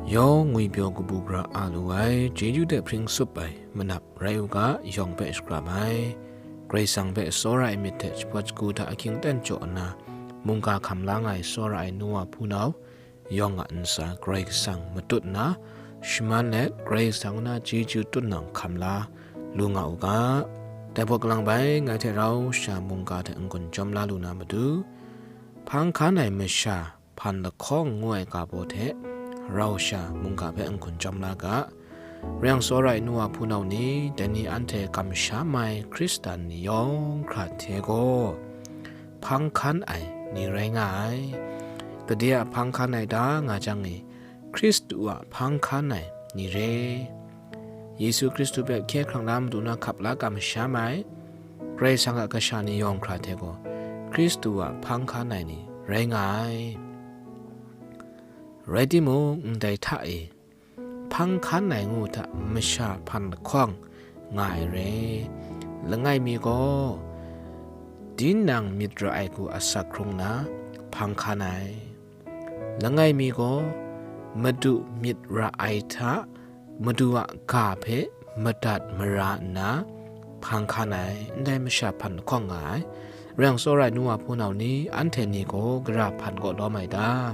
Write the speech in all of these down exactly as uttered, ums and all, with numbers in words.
Yawng ngwipyaw kabu gara a lu ai, chyeju hte hpring tsup ai manap rai u ga, yawng hpe shakram ai. Karai Kasang hpe tsawra ai myit hte shapawt shagu hta ahkying aten jaw nna, mungga hkam la nga ai tsawra ai nu wa hpunau, yawng a ntsa Karai Kasang matut nna, shaman let Karai Kasang na chyeju tutnang hkam la lu nga u ga. Dai hpawt kalang bai, ngai hte rau sha mungga hte n-gun chyawm la lu na matu, hpang hkan ai masha hpan lahkawng ngu ai ga baw hte rau sha mungga hpe n-gun chyawm la ga. Rai yang, tsawra ai nu wa hpunau ni, dai ni anhte kamsham ai Hkristan ni yawng hkra hte gaw, hpang hkan ai ni rai nga ai. Gade a hpang hkan ai ta nga jang e, Hkristu a hpang hkan ai ni re. Yesu Hkristu hpe hkye hkrang na matu na hkap la kamsham ai Karai Kasang a kasha ni yawng hkra hte gaw, Hkristu a hpang hkan ai ni rai nga ai. Rai timung, ndai hta e, hpang hkan ai ngu hta masha hpan lahkawng nga ai re. Langai mi gaw, tinang myit ra ai hku asak hkrung na hpang hkan ai. Langai mi gaw, Madu myit ra ai hta, Madu a ga hpe madat mara nna hpang hkan ai, ndai masha hpan lahkawng nga ai. Rai yang, tsawra ai nu wa hpunau ni, anhte ni gaw gara hpan kaw lawm ai ta?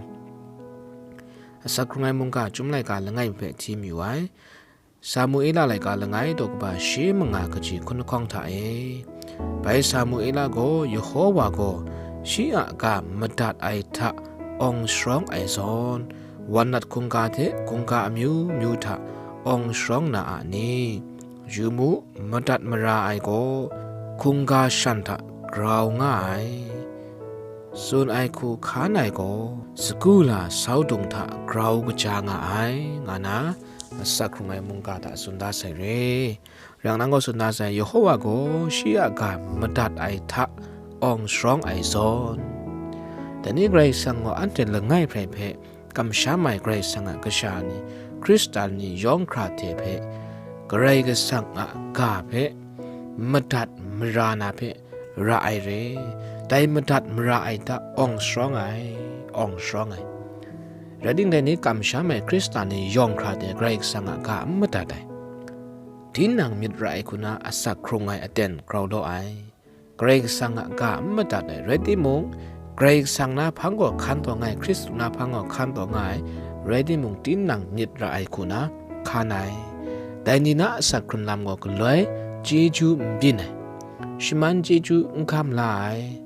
Asak hkrung ai mungga Chyum laika langai mi hpe hti mayu ai. Samuela laika langai daw kaba shi manga kaji hkun lahkawng hta e, bai Samuela gaw Yehowa gaw shi a ga madat ai hta awng sharawng ai zawn, wan nat hkungga hte hkungga amyu myu hta awng sharawng na a ni? Yu mu, madat mara ai gaw hkungga shan hta grau nga ai. Tsun ai hku hkan ai gaw, sagu la sau dung hta grau kaja nga ai, nga na, asak hkrung ai mungga hta tsun da sai re. Rai yang, nang gaw tsun da sai, Yehowa gaw shi a ga madat ai hta awng sharawng ai zawn. Dai ni Karai Kasang gaw anhte langai hprai hpe kamsham ai Karai Kasang a kasha ni, Hkristan ni yawng hkra hte hpe, Karai Kasang a ga hpe madat mara na hpe ra ai re. Dai madat mara ai hta awng sharawng ai, awng sharawng ai. Rai timung, dai ni kamsham ai Hkristan ni yawng hkra hte Karai Kasang a ga n madat ai. Tinang myit ra ai hku na asak hkrung ai aten grau law ai. Karai Kasang a ga n madat ai, rai timung, Karai Kasang na hpang gaw hkan taw nga ai, Hkristu na hpang gaw hkan taw nga ai, rai timung, tinang myit ra ai hku na hkan ai. Dai ni na asak hkrun lam gaw galoi chyeju n byin ai, shaman chyeju n hkam la ai.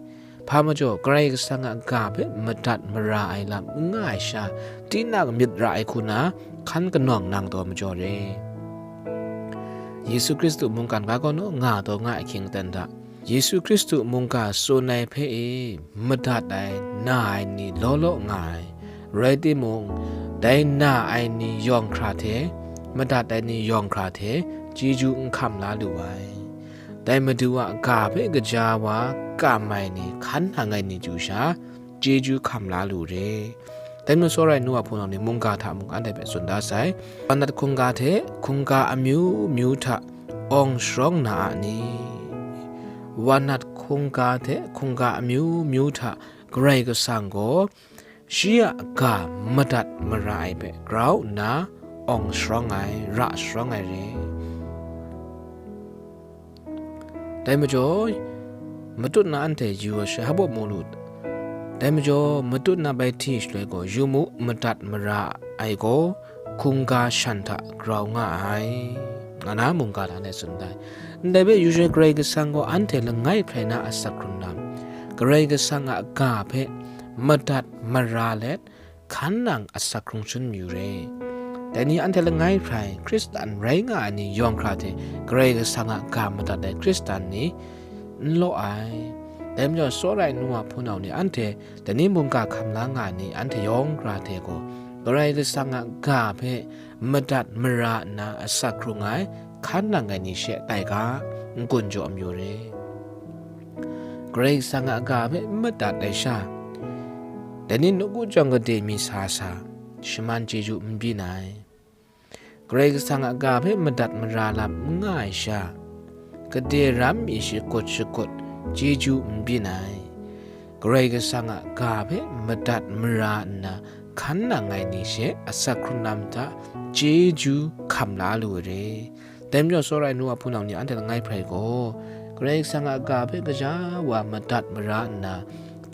Hpa majaw, Karai Kasang a ga hpe madat mara ai lam n nga ai sha, tinang myit ra ai hku na hkan kanawng nang taw majaw re. Yesu Hkristu mungkan ga kaw naw nga taw nga ai hkying aten hta, Yesu Hkristu mungga tsun ai hpe e madat ai, na ai ni law law nga ai. Rai timung, dai na ai ni yawng hkra hte, madat ai ni yawng hkra hte chyeju n hkam la lu ai. Dai Madu a ga hpe gaja wa kam ai ni, hkan nang ai ni chyu sha, chyeju hkam la lu re. Dai majaw, tsawra ai nu wa hpunau ni mungga hta mung anhte hpe tsun da sai. Wan nat hkungga hte hkungga amyu myu hta awng sharawng na a ni? Wan nat hkungga hte hkungga amyu myu hta Karai Kasang gaw shi a ga madat mara ai hpe grau nna awng sharawng ai, ra sharawng ai re. Dai majaw, matut na anhte yu ai sha, hpa baw mu lu. Dai majaw, matut na bai hti shaloi gaw, yu mu, madat mara ai gaw, hkungga shan hta grau nga ai, nga na mungga hta e tsun da ai. Ndai hpe yu shaloi, Karai Kasang gaw anhte langai hprai na asak hkrun lam, Karai Kasang a ga hpe madat mara let, hkan nang asak hkrung shangun mayu re. Dai ni anhte langai hprai Hkristan rai nga ai ni yawng hkra hte Karai Kasang a ga madat ai Hkristan ni n law ai. Dai majaw, tsawra ai nu wa hpunau ni anhte dai ni mungga hkam la nga ai ni anhte yawng hkra hte gaw, Karai Kasang a ga hpe madat mara nna asak hkrung ai, hkan nang ai ni she tai ga, n-gun jaw mayu re. Karai Kasang a ga hpe n madat ai sha, dai ni nawku jawng gade mi sa sa, shaman chyeju n byin ai. Karai Kasang a ga hpe madat mara lam n nga ai sha, gade ram mi shakut shakut chyeju n byin ai. Karai Kasang a ga hpe madat mara nna hkan nang ai ni she asak hkrung lam hta chyeju hkam la lu ai re. Dai majaw, tsawra ai nu wa hpunau ni, anhte langai hprai gaw, Karai Kasang a ga hpe gaja wa madat mara nna,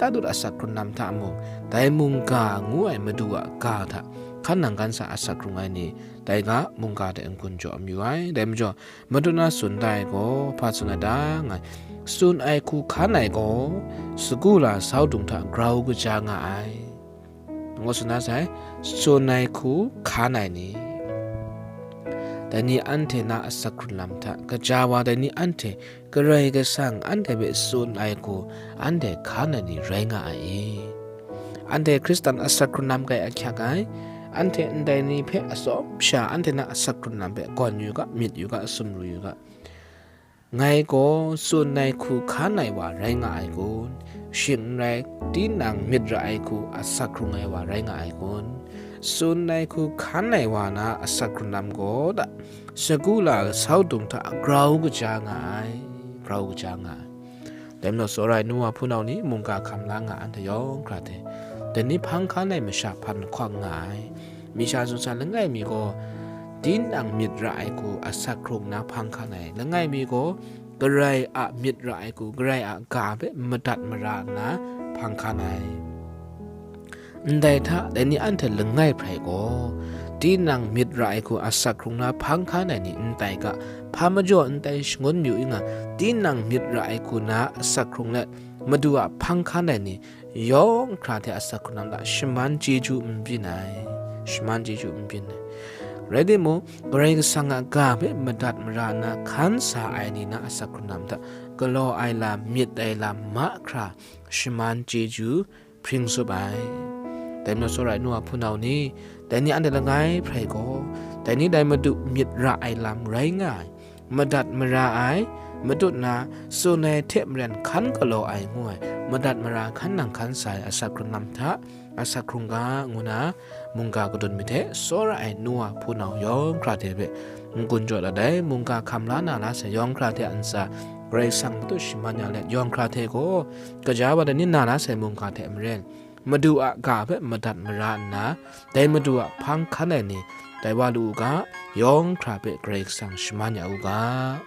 tatut asak hkrung lam hta mung, dai mungga ngu ai Madu a ga hta hkan nang hkan sa asak hkrung ai ni, dai ga mungga hte n-gun jaw mayu ai. Dai majaw, Madu na tsun da ai gaw, hpa tsun ai ta nga ai, tsun ai hku hkan ai gaw, sagu la sau dung hta grau kaja nga ai. Ngu tsun na sai, tsun ai hku hkan ai ni, dai ni anhte na asak hkrung lam hta gaja wa, dai ni anhte Karai Kasang anhte hpe tsun ai hku anhte hkan ai ni rai nga ai i? Anhte Hkristan asak hkrung lam kai ahkyak ai, anhte ndai ni hpe atsawm sha, anhte na asak hkrung lam hpe gawn yu ga, myit yu ga, sumru yu ga. Ngai gaw tsun ai hku hkan ai wa rai nga ai kun? Shing n rai, tinang myit ra ai hku asak hkrung ai wa rai nga ai kun? Tsun ai hku hkan ai wa na asak hkrung lam gaw ta, sagu la sau dung hta grau kaja nga ai, grau kaja nga ai. Dai majaw, tsawra ai nu wa hpunau ni, mungga hkam la nga anhte yawng hkra hte, dai ni hpang hkan ai masha hpan lahkawng nga ai. Masha tsun sa, langai mi gaw tinang myit ra ai hku asak hkrung na hpang hkan ai, langai mi gaw Karai a myit ra ai hku, Karai a ga hpe madat mara nna hpang hkan ai. Ndai hta, dai ni anhte langai hprai gaw, tinang myit ra ai hku asak hkrung na hpang hkan ai ni n tai ga, hpa majaw n tai shangun yu i nga, tinang myit ra ai hku na asak hkrung let, Madu a hpang hkan ai ni yawng hkra hte asak hkrung lam hta shaman chyeju n byin ai, shaman chyeju n byin ai. Rai timung, Karai Kasang a ga hpe madat mara nna hkan sa ai ni na asak hkrung lam hta galaw ai lam, myit ai lam mahkra shaman chyeju hpring tsup ai. Dai majaw, tsawra ai nu wa hpunau ni, dai ni anhte langai hprai gaw, dai ni dai Madu myit ra ai lam rai nga ai, madat mara ai, matut na tsun ai hte maren hkan galaw ai ngu ai, madat mara hkan nang hkan sa ai asak hkrung lam hta asak hkrung ga ngu na mungga kadun myit hte, tsawra ai nu wa hpunau yawng hkra hte hpe n-gun jaw dat ai. Mungga hkam la na la sai yawng hkra hte a ntsa Karai Kasang matut shaman ya let, yawng hkra hte gaw gaja wa ai ni na la sai mungga hte maren, Madu a ga hpe madat mara nna, dai Madu a hpang hkan ai ni, dai wa lu u ga, yawng hkra hpe Karai Kasang shaman ya u ga.